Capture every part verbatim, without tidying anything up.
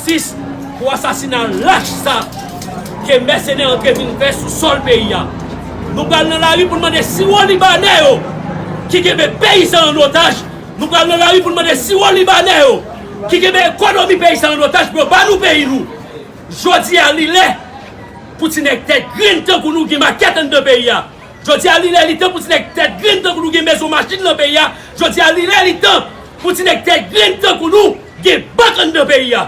jistis pou asasina lach sa ke mèsenè antre vin fè sou sòl peyi a. Nou pral nan lari pou n mande siwo libanè yo ki kenbe peyi sa an otaj. Nou pral nan lari pou n mande siwo libanè yo ki kenbe ekonomi peyi sa an otaj pou yo ba nou peyi nou. Jodi a, li lè pou ti nèg tèt grenn tankou nou gen makèt anndan peyi a. Jodi a, li lè li tan pou ti nèg tèt grenn tankou nou gen mezon machin nan peyi a. Jodi a, li lè li tan pou ti nèg tèt grenn tankou nou gen bank anndan peyi a.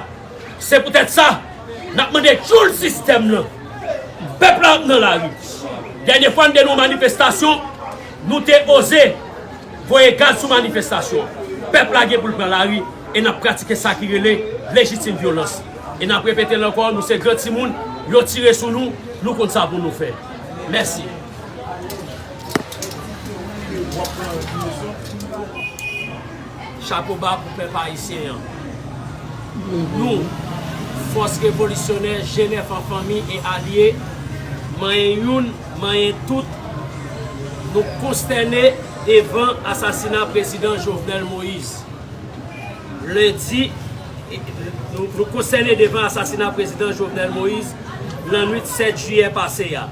Se poutèt sa, n ap mande tchoul sistèm nan. Pèp la ap nan lari. Dènye fwa n te nan yon manifestasyon, nou te oze voye gaz sou manifestasyon. Pèp la gen pou l pran lari e n ap pratike sa ki rele lejitim vyolans. E n ap repete l ankò, nou se gran timoun, yo tire sou nou, nou konn sa pou nou fè. Mèsi. Chapo ba pou pèp ayisyen an. Nou, Fòs Revolisyonè G nèf an fanmi e alye, manyen youn, manyen tout, nou konstène devan asasina prezidan Jovenel Moïse. Lendi, nou, nou konstène devan asasina prezidan Jovenel Moïse lannwit sèt jiyè pase a.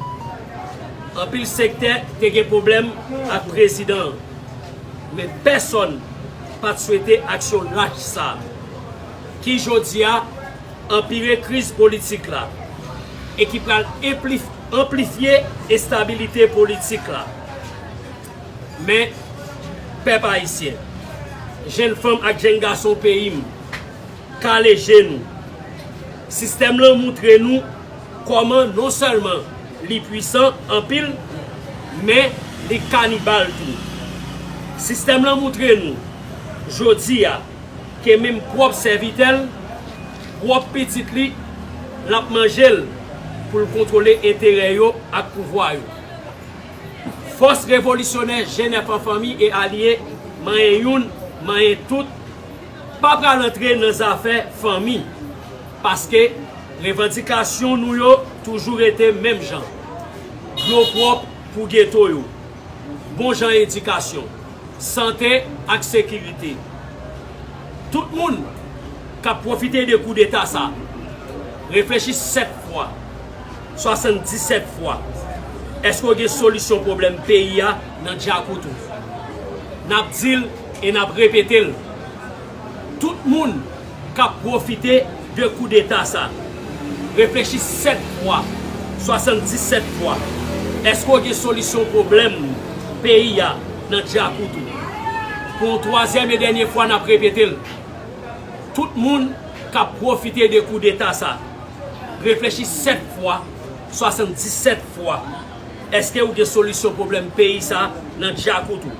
Anpil sektè te gen pwoblèm ak prezidan an, men pèsonn pa t swete aksyon lach sa a, ki jodi a anpire kriz politik la e ki pral enplif-, anplifye enstabilite politik la. Men, pèp ayisyen, jenn fanm ak jenn gason peyi m, kale je nou. Sistèm lan moutre nou kòman non sèlman li pwisan anpil, men li kanibal tou. Sistèm lan moutre nou, jodi a, ke menm pwòp sèvitè l, pwòp pitit li, l ap manje l pou l kontwole enterè yo ak pouvwa yo. Fòs Revolisyonè G nèf an fanmi e alye, manyen youn, manyen tout, pa pral antre nan zafè fanmi, paske revandikasyon nou yo toujou rete menm jan. Dlo pwòp pou geto yo, bon jan edikasyon, sante ak sekirite. Tout moun k ap pwofite de koudeta sa, reflechi sèt fwa, swasanndisèt fwa. Èske w gen solisyon pwoblèm peyi a nan djakout ou? N ap di l e n ap repete l. Tout moun k ap pwofite de koudeta sa, reflechi sèt fwa, swasanndisèt fwa. Èske w gen solisyon pwoblèm peyi a nan djakout ou? Pou yon twazyèm e dènye fwa, n ap repete l. Tout moun k ap pwofite de koudeta sa, reflechi sèt fwa, swasanndisèt fwa. Èske w gen solisyon pwoblèm peyi sa nan djakout ou?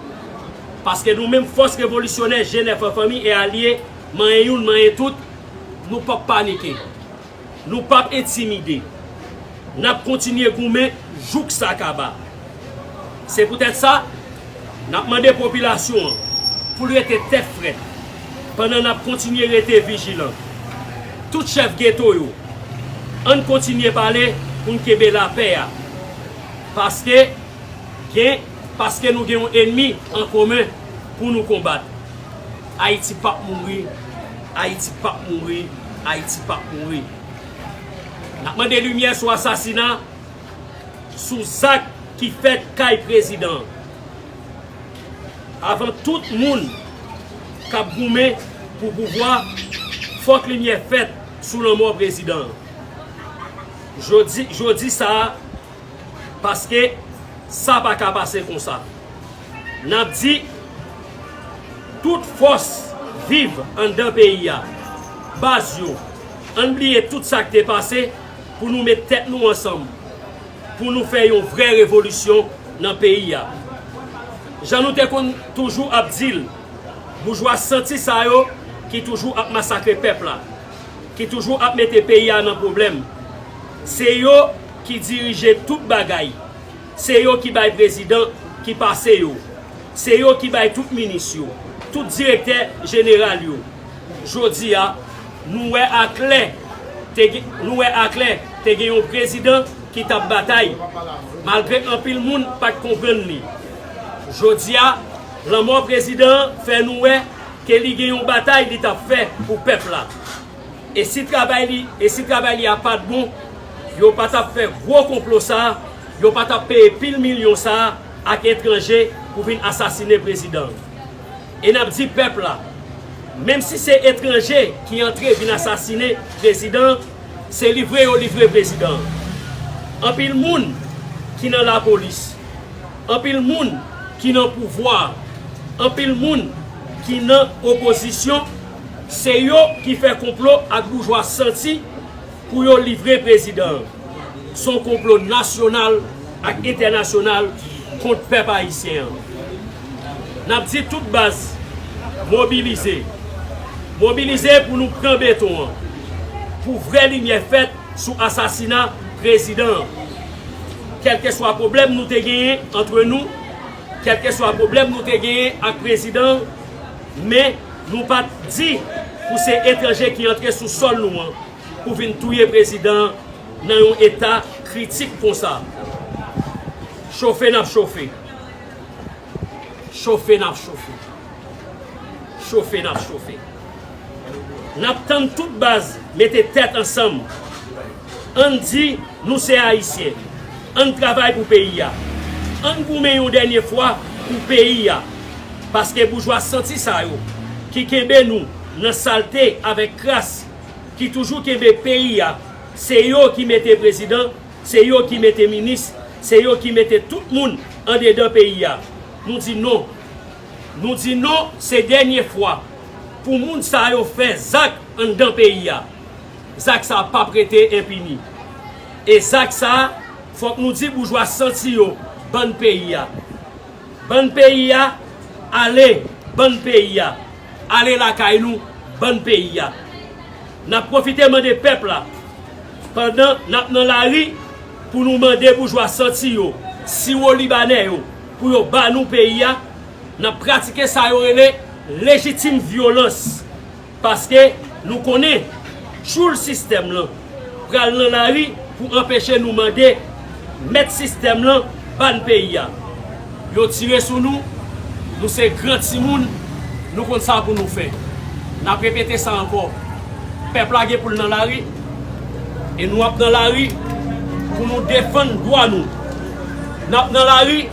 Paske nou menm Fòs Revolisyonè G nèf an fanmi e alye, manyen youn, manyen tout, nou p ap panike. Nou p ap entimide. N ap kontinye goumen jouk sa kaba. Se poutèt sa, n ap mande popilasyon an pou l rete tèt frèt pandan n ap kontinye rete vijilan. Tout chèf geto yo, ann kontinye pale pou n kenbe lapè a. Paske gen, paske nou gen yon ènmi an komen pou nou konbat. Ayiti p ap mouri, Ayiti p ap mouri, Ayiti p ap mouri. N ap mande limyè sou asasina, sou zak ki fèt kay prezidan an. Avan tout moun k ap goumen pou pouvwa, fòk limyè fèt sou lanmò prezidan an. Jodi, jodi sa a, paske sa pa ka pase konsa. N ap di, tout fòs viv anndan peyi a, baz yo, ann bliye tout sa k te pase pou nou met tèt nou ansanm, pou nou fè yon vrè revolisyon nan peyi a. Jan nou te konn toujou ap di l, boujwa santi sa yo ki toujou ap masakre pèp la, ki toujou ap mete peyi a nan pwoblèm, se yo ki dirije tout bagay. Se yo ki bay prezidan ki pase yo. Se yo ki bay tout minis yo, tout direktè jeneral yo. Jodi a, nou wè aklè, te gen, nou wè aklè, te gen yon prezidan ki t ap batay. Malgre anpil moun pa t konprann li. Jodi a, lanmò prezidan an fè nou wè ke li gen yon batay li t ap fè pou pèp la. E si travay li, e si travay li a pa t bon, yo pa t ap fè gwo konplo sa a, yo pa t ap peye pil milyon sa a ak etranje pou vin asasinen prezidan an. E n ap di pèp la, menm si se etranje ki antre vin asasinen prezidan an, se livre yo livre prezidan an. Anpil moun ki nan lapolis, anpil moun ki nan pouvwa, anpil moun ki nan opozisyon, se yo ki fè konplo ak boujwa santi pou yo livre prezidan an. Se yon konplo nasyonal ak entènasyonal kont pèp ayisyen an. N ap di tout baz, mobilize. Mobilize pou nou pran beton an. Pou vrè limyè fèt sou asasina prezidan an. Kèlkeswa pwoblèm nou te genyen antre nou, kèlkeswa pwoblèm nou te genyen ak prezidan an, men nou pa t di pou se etranje ki antre sou sòl nou an pou vin touye prezidan an nan yon eta kritik konsa. Chofe n ap chofe. Chofe n ap chofe. Chofe n ap chofe. N ap tann tout baz mete tèt ansanm. Ann di nou se Ayisyen. Ann travay pou peyi a. Ann goumen yon dènye fwa pou peyi a. Paske boujwa santi sa yo ki kenbe nou nan salte avèk kras, ki toujou kenbe peyi a, se yo ki mete prezidan, se yo ki mete minis, se yo ki mete tout moun andedan peyi a. Nou di non. Nou di non, se dènye fwa pou moun sa yo fè zak anndan peyi a. Zak sa p ap rete enpini. E zak sa, fòk nou di boujwa santi yo, bann peyi a. Bann peyi a, ale, bann peyi a. Ale lakay nou, bann peyi a. N ap pwofite mande pèp la, pandan n ap nan lari, pou nou mande boujwa santi yo, siwo libanè yo, pou yo ba nou peyi a, n ap pratike sa yo rele lejitim vyolans. Paske nou konnen tchoul sistèm lan pral nan lari pou anpeche nou mande mèt sistèm lan ba n peyi a. Yo tire sou nou, nou se gran timoun, nou konn sa pou nou fè. N ap repete sa ankò. Pèp la gen pou l nan lari, e nou ap nan lari pou nou defann dwa nou. N ap nan lari